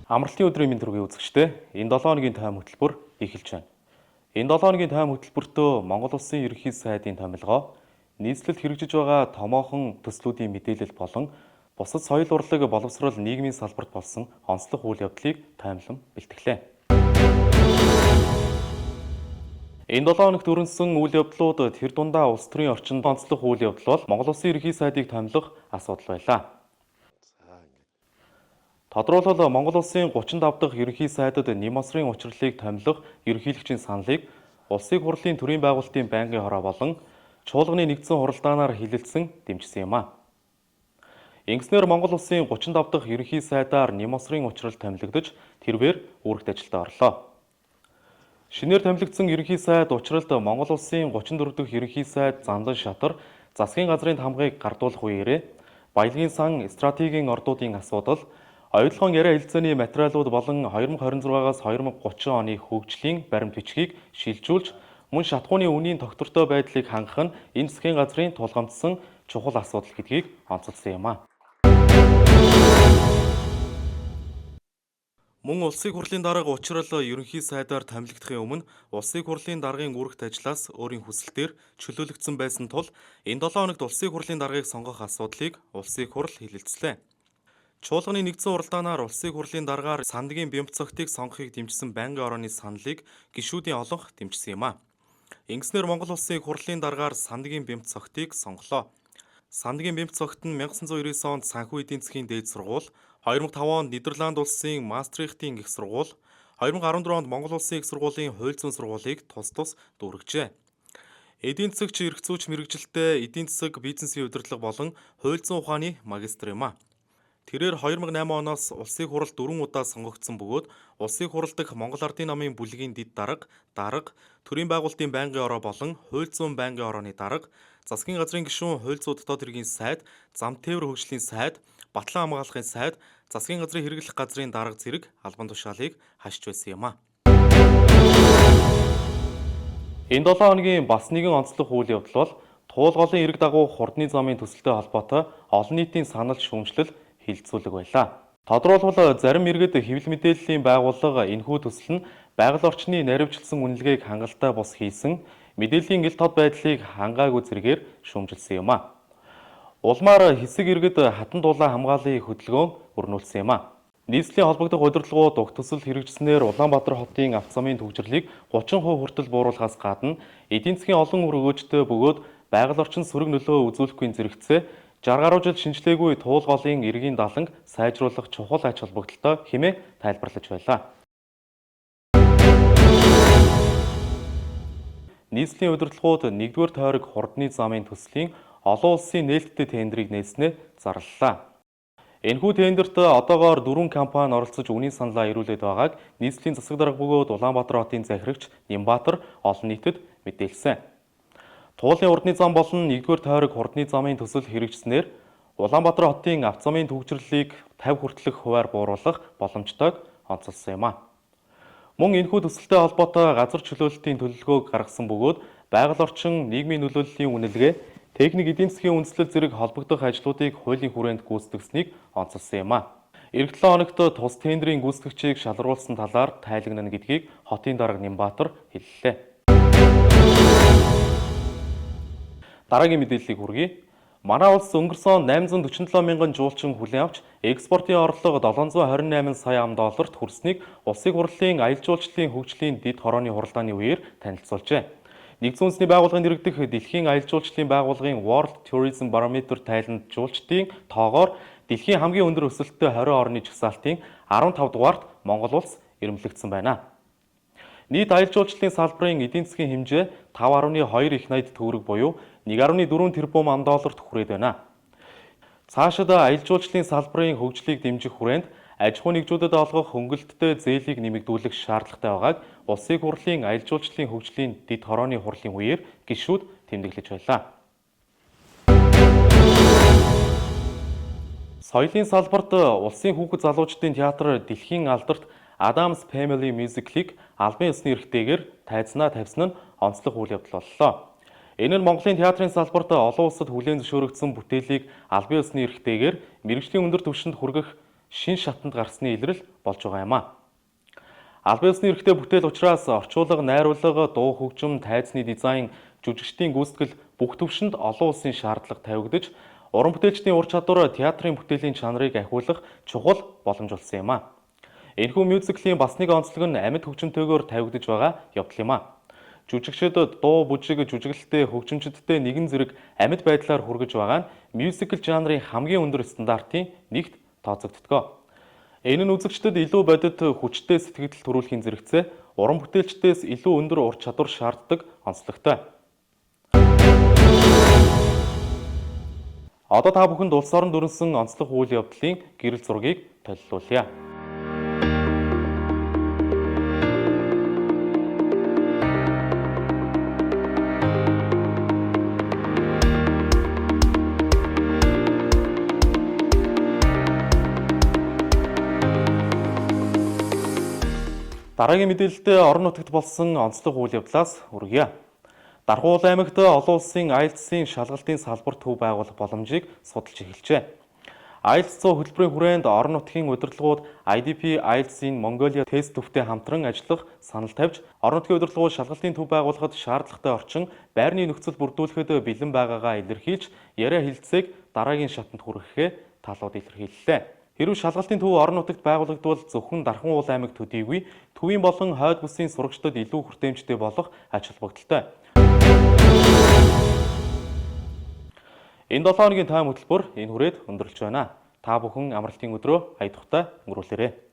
Амралтын өдрийн мэнд төргийн үзэгчдээ, энэ 7 хоногийн тойм хөтөлбөр эхэлж байна. Энэ 7 хоногийн тойм хөтөлбөртөө Монгол Улсын Ерөнхий сайдын томилгоо, нийслэлд хэрэгжиж байгаа томоохон төслүүдийн мэдээлэл болон бусад соёл урлаг боловсрол нийгмийн салбарт болсон онцлог үйл явдлыг тоймлон бэлтгэлээ. Энэ 7 хоногт өрнөсөн үйл явдлууд тэр дундаа улс төрийн орчинд онцлог үйл явдал бол Монгол Улсын Ерөнхий сайдыг томилох асуудал байлаа. Тодорхойлбол Монгол Улсын 35 дахь Ерөнхий сайдад Нямосрын учирлыг томилох ерөнхийлөгчийн саналыг Улсын хурлын төрийн байгуулалтын байнгын хороо болон чуулганы нэгдсэн хуралдаанаар хилэлцэн дэмжсэн юм а. Ингэснээр Монгол Улсын 35 дахь Ерөнхий сайдаар Нямосрын учрал томилогдож тэрвэр үүрэгт ажилдаа орлоо. Шинээр томилогдсон Ерөнхий сайд учралд Монгол Улсын 34 дахь Ерөнхий сайд Зандан Шатар засгийн газрын тамгыг гардуулах үеэрээ баялагын сан стратегийн ордуудын асуудал, оюутлогын яриа хэлцээний материалууд болон 2026-аас 2030 оны хөгжлийн баримт бичгийг шилжүүлж мөн шатхууны үнийн тогтвортой байдлыг хангах нь энэ засгийн газрын тулгамдсан чухал асуудал гэдгийг онцолсон юм а. Мөн Улсын хурлын дарга учрал Ерөнхий сайдаар томилогдохын өмнө Улсын хурлын даргын үүрэгт ажлаас өөрийн хүсэлтээр чөлөөлөгдсөн байсан тул энэ 7 хоногт Улсын хурлын даргыг сонгох асуудлыг Улсын хурал хэлэлцлээ. Чуулганы нэгдсэн уралдаанаар Улсын хурлын даргаар Сандгийн Бямбцогтыг сонгохыг дэмжсэн байнгын орооны саналыг гишүүдийн олонх дэмжсэн юм а. Ингэснээр Монгол Улсын хурлын даргаар Сандгийн Бямбцогтыг сонголоо. Сандгийн Бямбцогт нь 1999 онд Санхүү эдийн засгийн дээд сургууль, 2005 онд Нидерланд улсын Маастрихтын их сургууль, 2014 онд Монгол Улсын их сургуулийн хууль зүйн сургуулийг тус тус дүүргэжээ. Эдийн засагч, эрх зүйч мэргэжилтэй, эдийн засаг, бизнесийн удирдлага болон хууль зүйн ухааны магистр юм а. Тэрээр 2008 оноос Улсын хурал 4 удаа сонгогдсон бөгөөд Улсын хурал дахь Монгол Ардын намын бүлгийн дэд дарга, дарга, төрийн байгуулалтын байнгын ороо болон хууль зүйн байнгын орооны дарга, засгийн газрын гишүүн, хууль зүйн дотоод хэргийн сайд, зам тээвэр хөгжлийн сайд, батлан хамгаалахын сайд, засгийн газрын хэрэглэх газрын дарга зэрэг албан тушаалыг хашиж байсан юм а. Энэ 7 хоногийн бас нэгэн онцлог үйл явдал бол Туул голын эрэг дагуу хурдны замын төсөлтэй холбоотой олон нийтийн санал шүүмжлэл хилцүүлэг байлаа. Тодорхойлбол зарим иргэд хэвлэл мэдээллийн байгууллага энэхүү төсөл нь байгаль орчны наривчлсан үнэлгээг хангалттай бус хийсэн мэдээллийн ил тод байдлыг хангаагүй зэрэгээр шүүмжилсэн юм а. Улмаар хэсэг иргэд хатан дулаан хамгааллын хөдөлгөөн өрнүүлсэн юм а. Нийслэлийн холбогдох удирдлагууд уг төсөл хэрэгжсэнээр Улаанбаатар хотын авто замын түгжрэлийг 30% хүртэл бууруулахаас гадна эдийн засгийн олон үр өгөөжтэй бөгөөд байгаль орчин сөрөг нөлөө үзүүлэхгүй зэрэгцээ 60 гаруй жил шинэчлээгүй Туул голын эргийн даланг сайжруулах чухал ач холбогдолтой хэмээн тайлбарлаж байлаа. Нийслэлийн удирдлагууд 1-р тойрог хурдны замын төслийн олон улсын нээлттэй тендрийг нээснээ зарлалаа. Энэхүү тендерт одоогоор 4 компани оролцож үнийн саналаа ирүүлээд байгааг нийслэлийн засаг дарга бөгөөд Улаанбаатар хотын захирагч Нямбатар олон нийтэд мэдээлсэн. Туулын хурдны зам болон 1-р тойрог хурдны замын төсөл хэрэгжсэнээр Улаанбаатар хотын авто замын түгжрэлийг 50 хүртэлх хувиар бууруулах боломжтойг онцолсон юм а. Мөн энэхүү төсөлтэй холбоотой газар чөлөөлтийн төлөвлөгөөг гаргасан бөгөөд байгаль орчин, нийгмийн нөлөөллийн үнэлгээ, техник эдийн засгийн үндэслэл зэрэг холбогдох ажлуудыг хуулийн хүрээнд гүйцэтгэснийг онцолсон юм а. Ирэх 7 хоногт тус тендрийн гүйцэтгэгчийг шалруулсан талаар тайлагнана гэдгийг хотын дарга Нямбатар хэллээ. Дараагийн мэдээллийг хүргэе. Манай улс өнгөрсөн 847 мянган жуулчин хүлээн авч экспортын орлого 728 сая ам долларт хүрснийг Улсын хурлын аялал жуулчлалын хөгжлийн дэд хорооны хуралдааны үеэр танилцуулжээ. Нэгдсэн үндэсний байгууллагын дэргэдэх Дэлхийн аялал жуулчлалын байгууллагын World Tourism Barometer тайланд жуулчдын тоогоор дэлхийн хамгийн өндөр өсөлттэй 20 орны жагсаалтын 15 дугаарт Монгол улс эрэмбэлэгдсэн байна. Нийт аялал жуулчлалын салбарын эдийн засгийн хэмжээ 5.2 их 80 төгрөг буюу 1.4 тэрбум ам долларт хүрээд байна. Цаашид аялал жуулчлалын салбарын хөгжлийг дэмжих хүрээнд аж ахуй нэгжүүдэд олгох хөнгөлөлттэй зээлийг нэмэгдүүлэх шаардлагатай байгааг Улсын хурлын аялал жуулчлалын хөгжлийн дэд хорооны хурлын үеэр гишүүд тэмдэглэж байлаа. Соёлын салбарт Улсын хүүхэд залуучдын театр дэлхийн алдарт Addams Family Musical-ыг албан ёсны эрхтэйгээр тайзнаа тавьсан нь онцлог үйл явдал боллоо. Энэ нь Монголын театрын салбарт олон улсад хүлээн зөвшөөрөгдсөн бүтээлийг албан ёсны эрхтэйгээр мэргэжлийн өндөр түвшинд хүргэх шин шатанд гарсны илрэл болж байгаа юм а. Албан ёсны эрхтэй бүтээл учраас орчуулга, найруулга, дуу хөгжим, тайзны дизайн, жүжигчдийн гүйцэтгэл бүх төвшөнд олон улсын шаардлага тавигдаж, уран бүтээлчдийн ур чадвар театрын бүтээлийн чанарыг ахиулах чухал боломж болсон юм а. Энэхүү мюзиклийн бас нэг онцлог нь амьд хөгжимтэйгээр тавигдаж байгаа явдал юм а. Жүжигчид дуу, бүжиг, жүжиглэлтэй, хөгжимчдтэй нэгэн зэрэг амьд байдлаар хүргэж байгаа нь мюзикл жанрын хамгийн өндөр стандартын нэгт тооцогддог. Энэ нь үзэгчдэд илүү бодит хүчтэй сэтгэгдэл төрүүлэхийн зэрэгцээ уран бүтээлчдээс илүү өндөр ур чадвар шаарддаг онцлогтой. Одоо та бүхэнд улс орон дүрнсэн онцлог үйл явдлын гэрэл зургийг толилуулъя. Дараагийн мэдээлэлдээ орон нутагт болсон онцлог үйл явдлаас хүргье. Дархуул аймагт олон улсын IELTS-ийн шалгалтын салбар төв байгуулах боломжийг судалж эхэлжээ. IELTS 100 хөтөлбөрийн хүрээнд орон нутгийн удирдлагууд IDP IELTS-ийн Mongolia тест төвтэй хамтран ажиллах санал тавьж, орон нутгийн удирдлагууд шалгалтын төв байгуулахад шаардлагатай орчин, байрны нөхцөл бүрдүүлэхэд бэлэн байгаагаа илэрхийлж, яриа хэлэлцээг дараагийн шатанд хүргэхээ талууд илэрхийллээ. Хэрв шалгалтын төв орон нутагт байгуулагдвал зөвхөн Дархан уул аймаг төдийгүй төвийн болон хойд бүсийн сурагчдад илүү хүртээмжтэй болох ач холбогдолтой. Энэ 7 хоногийн тайм хөтөлбөр энэ хүрээд өндөрлөж байна. Та бүхэн амралтын өдрөө ая тухтай өнгөрүүлээрэй.